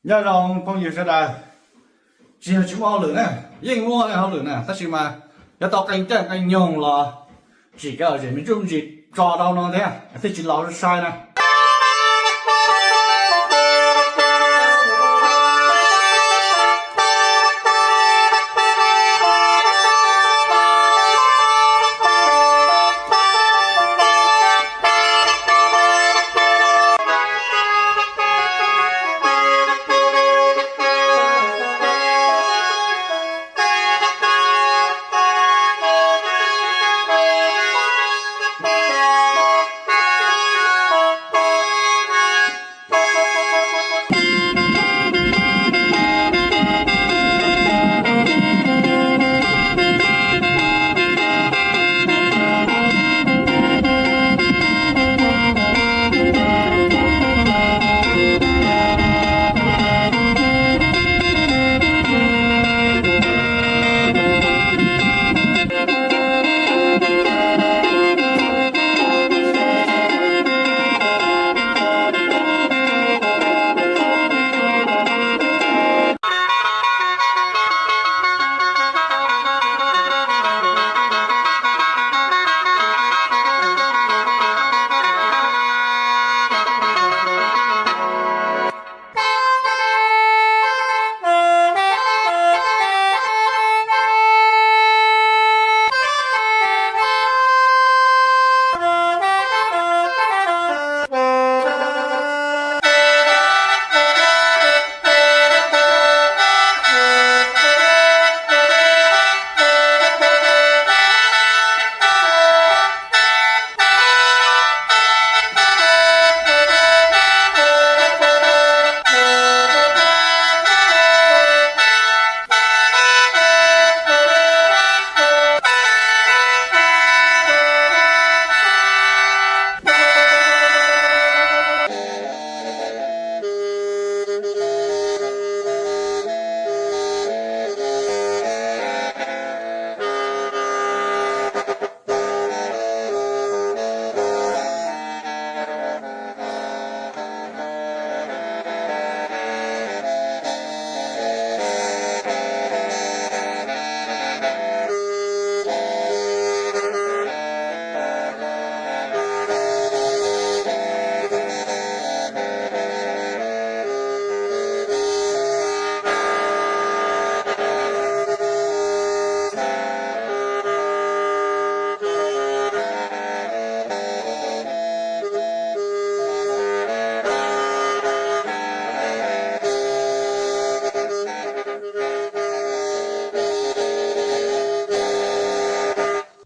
Nyob zoo phooj ywg sawv daws, tsis yog tsis muaj hauj lwm na, yeej muaj hauj lwm na, tab sis mas yuav tau qee caij qee nyoog los tsim kev lom zem me ntsuj me ntsis tso rau no thiab thiaj tsis los sai na.